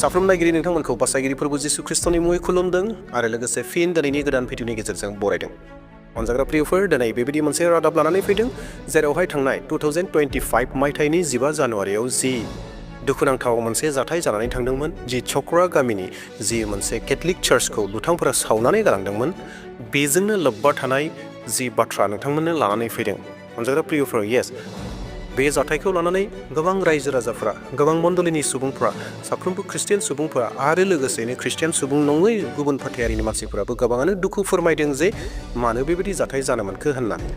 साफ्रोम नायगिरि नोंथांमोनखौ बासायगिरि फोरबो जिसु ख्रिस्टनि मुङै खुलुमदों आरो लोगोसे फिन दिनैनि गोदान भिडिअनि गेजेरजों बरायदों। अनजाग्रा प्रियफोर, दिनै बेबायदि मोनसे रादाब लानानै फैदों जेरावहाय थांनाय 2025 मायथाइनि 15 जानुवारियाव जि दुखुनांथाव मोनसे जाथाय जानानै थांदोंमोन, जि चक्रा गामिनि जि मोनसे केथलिक चार्चखौ दुथांफोरा सावनानै गालांदोंमोन, बेजोंनो लोब्बा थानाय जि बाथ्रा नोंथांमोननो लानानै फैदों। अनजाग्रा प्रियफोर, येस, बे जाथायखौ लानानै गोबां रायजो राजाफोरा, गोबां मण्डलिनि सुबुंफोरा, साफ्रोमबो ख्रिस्टियान सुबुंफोरा आरो लोगोसेनो ख्रिस्टियान सुबुं नङै गुबुन फाथायारिनि मानसिफोराबो गोबाङानो दुखु फोरमायदों जे मानो बेबायदि जाथाय जानो मोनखो होननानै।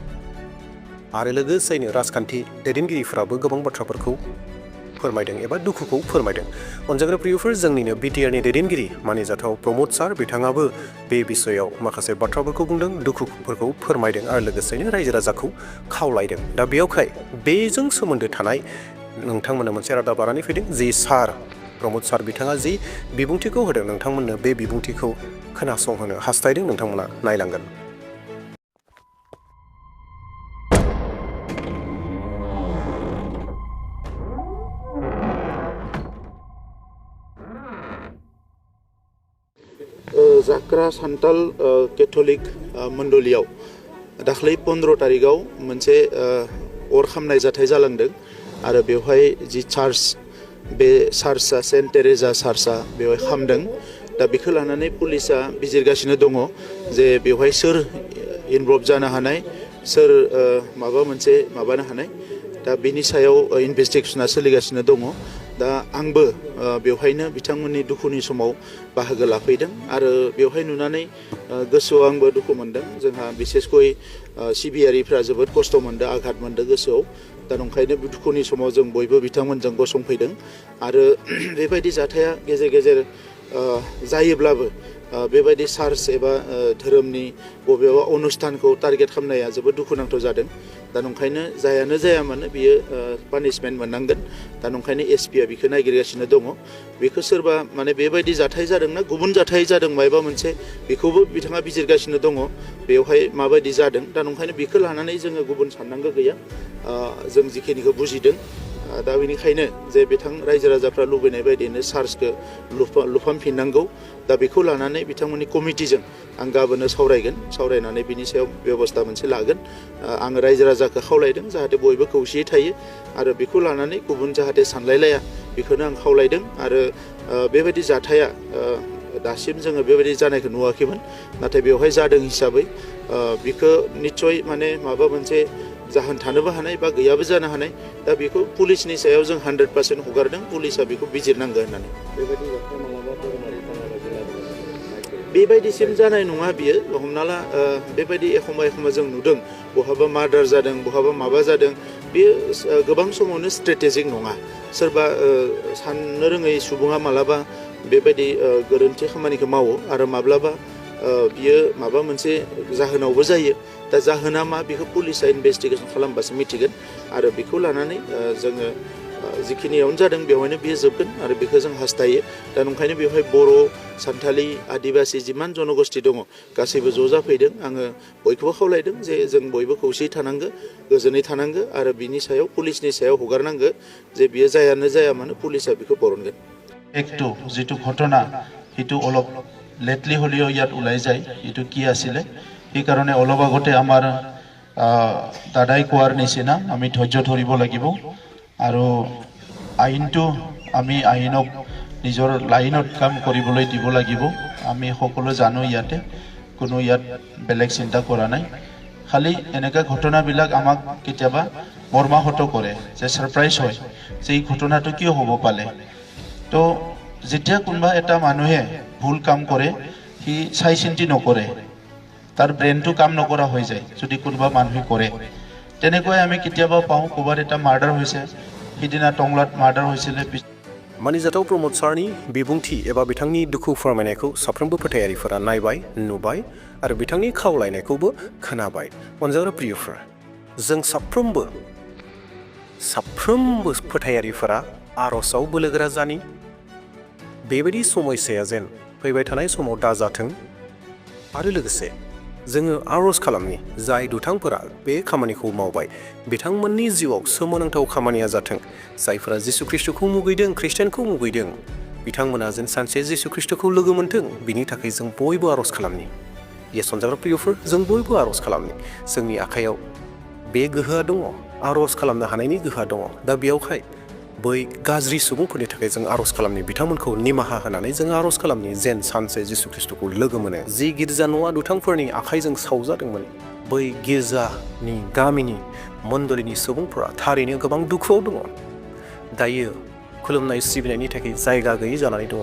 आरो लोगोसेनो राजखान्थि दैदेनगिरिफोराबो गोबां बाथ्राफोरखौ फोरमायदों एबा दुखुखौ फोरमायदों। अनजाग्रा प्रियफोर, जोंनिनो बिटिआरनि दैदेनगिरि मानिजाथाव प्रमद सार बिथाङाबो बे बिसयाव माखासे बाथ्राफोरखौ बुंदों, दुखुफोरखौ फोरमायदों आरो लोगोसेनो रायजो राजाखौ खावलायदों। दा बेयावहाय बेजों सोमोन्दो थानाय नोंथांमोननो मोनसे रादाब लानानै फैदों। जि सार प्रमद सार बिथाङा जि बिबुंथिखौ होदों, नोंथांमोननो बे बिबुंथिखौ खोनासंहोनो हास्थायदों, नोंथांमोना नायलांगोन। जाक्रा सान्ताल केथलिक मण्डलियाव दाख्लै 15 तारिखाव मोनसे अर खामनाय जाथाय जालांदों आरो बेवहाय जि चार्च, बे चार्चआ सेन्ट टेरेजा चार्चआ बेवहाय खामदों। दा बेखौ लानानै पुलिसा बिजिरगासिनो दङ जे बेवहाय सोर इनभल्भ जानो हानाय, सोर माबा मोनसे माबानो हानाय। दा बेनि सायाव इनभेस्टिगेसना सोलिगासिनो दङ। दा आंबो बेवहायनो बिथांमोननि दुखुनि समाव बाहागो लाफैदों आरो बेवहाय नुनानै गोसोआव आंबो दुखु मोनदों। जोंहा बिसेसकय सिबियारिफ्रा जोबोद खस्थ' मोनदों, आघात मोनदों गोसोआव। दा ओंखायनो बे दुखुनि समाव जों बयबो बिथांमोनजों गसंफैदों आरो बेबायदि जाथाया गेजेर गेजेर जायोब्लाबो बेबायदि चार्च एबा धोरोमनि बबेबा अनुष्ठानखौ टारगेट खालामनाया जोबोद दुखुनांथाव जादों। दा ओंखायनो जायानो जाया मानो बियो पानिशमेन्ट मोननांगोन। दा ओंखायनो एसपिआ बेखौ नागिरगासिनो दङ। बेखौ सोरबा माने बेबायदि जाथाय जादोंना गुबुन जाथाय जादों मायबा मोनसे, बेखौबो बिथाङा बिजिरगासिनो दङ बेवहाय माबायदि जादों। दा ओंखायनो बेखौ लानानै जोङो गुबुन साननांगौ गैया। जों जिखिनिखौ बुजिदों, दा बेनिखायनो जे बिथां रायजो राजाफ्रा लुबैनाय बायदियैनो चार्चखौ लुफामफिननांगौ। दा बेखौ लानानै बिथांमोननि कमिटिजों आं गाबोननो सावरायगोन, सावरायनानै बिनि सायाव बेबस्था मोनसे लागोन। आङो रायजो राजाखौ खावलायदों जाहाथे बयबो खौसेयै थायो आरो बेखौ लानानै गुबुन जाहाथे सानलायलाया, बेखौनो आं खावलायदों। आरो बेबायदि जाथाया दासिम जोङो बेबायदि जानायखौ नुवाखैमोन, नाथाय बेवहाय जादों हिसाबै बेखौ निस्सय माने माबा मोनसे जाहोन थानोबो हानाय बा गैयाबो जानो हानाय। दा बेखौ पुलिसनि सायाव जों 100% हगारदों, पुलिसा बेखौ बिजिरनांगौ होननानै। बेबायदि जाथाय बेबायदिसिम जानाय नङा बियो। हमना ला बेबायदि एखमबा जों नुदों बहाबा मार्डार जादों, बहाबा माबा जादों। बेयो गोबां समावनो स्ट्रेटेजिक नङा। सोरबा साननो रोङै सुबुङा मालाबा बेबायदि गोरोन्थि खामानिखौ मावो आरो माब्लाबा बियो माबा मोनसे जाहोनावबो जायो। दा जाहोना मा बेखौ पुलिसा इनभेस्टिगेसन खालामबासो मिथिगोन आरो बेखौ लानानै जोङो जिखिनियावनो जादों बेवहायनो बियो जोबगोन आरो बेखौ जों हास्थायो। दा ओंखायनो बेवहाय बर', सान्थालि, आदिबासि जिमान जनगोष्ठी दङ गासैबो ज' जाफैदों। आङो बयखौबो खावलायदों जे जों बयबो खौसेयै थानांगो, गोजोनै थानांगो आरो बिनि सायाव पुलिसनि सायाव हगारनांगो जे बियो जायानो जाया मानो पुलिसा बेखौ बरनगोन। একটো যেটো ঘটনা সেইটো অলপ লেটলি হ'লেও ইয়াত ওলাই যায়, এইটো কি আছিলে সেইকাৰণে অলপ আগতে আমাৰ দাদাই কোৱাৰ নিচিনা আমি ধৈৰ্য ধৰিব লাগিব আৰু আইনটো আমি আইনক নিজৰ লাইনত কাম কৰিবলৈ দিব লাগিব। আমি সকলো জানো ইয়াতে কোনো ইয়াত বেলেগ চিন্তা কৰা নাই। খালি এনেকা ঘটনাবিলাক আমাক কেতিয়াবা মৰ্মাহত কৰে, যে সাৰপ্ৰাইজ হয় যে এই ঘটনাটো কিয় হ'ব পালে। তো যেতিয়া কোনোবা এটা মানুহে ভুল কাম কৰে, সি চাই চিন্তি নকৰে, তাৰ ব্ৰেইনটো কাম নকৰা হৈ যায় যদি কোনোবা মানুহে কৰে। তেনেকৈ আমি কেতিয়াবা পাওঁ ক'ৰবাত এটা মাৰ্ডাৰ হৈছে, সিদিনা টংলাত মাৰ্ডাৰ হৈছিলে। मानिजाथाव प्रमद सारनि बिबुंथि एबा बिथांनि दुखु फोरमायनायखौ साफ्रोमबो फोथायारिफोरा नायबाय, नुबाय आरो बिथांनि खावलायनायखौबो खोनाबाय। अनजाग्रा प्रियफोर, जों साफ्रोमबो फोथायारिफोरा आर'जआव बोलोगोरा जानि। बेबायदि समयसाया जेन फैबाय थानाय समाव दाजाथों आरो लोगोसे जोङो आर'ज खालामनि जाय दुथांफोरा बे खामानिखौ मावबाय बिथांमोननि जिउआव सोमोनांथाव खामानिया जाथों। जायफोरा जिसु ख्रिस्टखौ मुगैदों, ख्रिस्टियानखौ मुगैदों, बिथांमोना जेन सानसे जिसु ख्रिस्टखौ लोगो मोनथों बिनि थाखाय जों बयबो आर'ज खालामनि। येस अनजाग्रा प्रियफोर, जों बयबो आर'ज खालामनि। जोंनि आखायाव बे गोहोआ दङ, आर'ज खालामनो हानायनि गोहोआ दङ। दा बेयावहाय बै गाज्रि सुबुंफोरनि थाखाय जों आर'ज खालामनि, बिथांमोनखौ निमाहा होनानै जों आर'ज खालामनि जेन सानसे जिसु ख्रिस्टखौ लोगो मोनो। जि गिर्जा न'आ दुथांफोरनि आखाइजों सावजादोंमोन, बै गिर्जानि गामिनि मण्डलिनि सुबुंफोरा थारैनो गोबां दुखुआव दङ। दायो खुलुमनाय सिबिनायनि थाखाय जायगा गैयै जानानै दङ,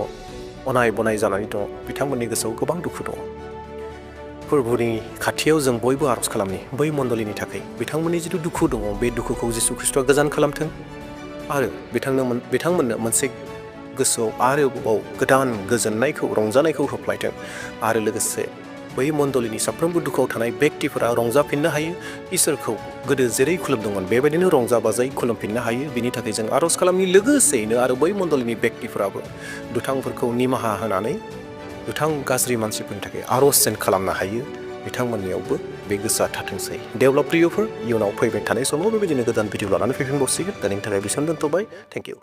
अनाय बनाय जानानै दङ। बिथांमोननि गोसोआव गोबां दुखु दङ। फोरबोनि खाथियाव जों बयबो आर'ज खालामनि बै मण्डलिनि थाखाय। बिथांमोननि जिथु दुखु दङ, बे दुखुखौ जिसु ख्रिस्टआ गोजान खालामथों आरो बिथांमोननो मोनसे गोसोआव आरोबाव गोदान गोजोननायखौ, रंजानायखौ होफ्लायथों आरो लोगोसे बै मण्डलिनि साफ्रोमबो दुखुआव थानाय बेक्तिफोरा रंजाफिननो हायो, इसोरखौ गोदो जेरै खुलुमदोंमोन बेबायदिनो रंजा बाजायै खुलुमफिननो हायो। बिनि थाखाय जों आर'ज खालामनि। लोगोसेयैनो आरो बै मण्डलिनि बेक्तिफोराबो दुथांफोरखौ निमाहा होनानै दुथां गाज्रि मानसिफोरनि थाखाय आर'ज जेन खालामनो हायो, बिथांमोननियावबो बे गोसोआ थाथोंसै। देवब्ला प्रियफोर, इयुनाव फैबाय थानाय समाव बेबायदिनो गोदान भिडिअ लानानै फैफिनबावसिगोन। दिनैनि थाखाय बेसेबां दोनथ'बाय। Thank you.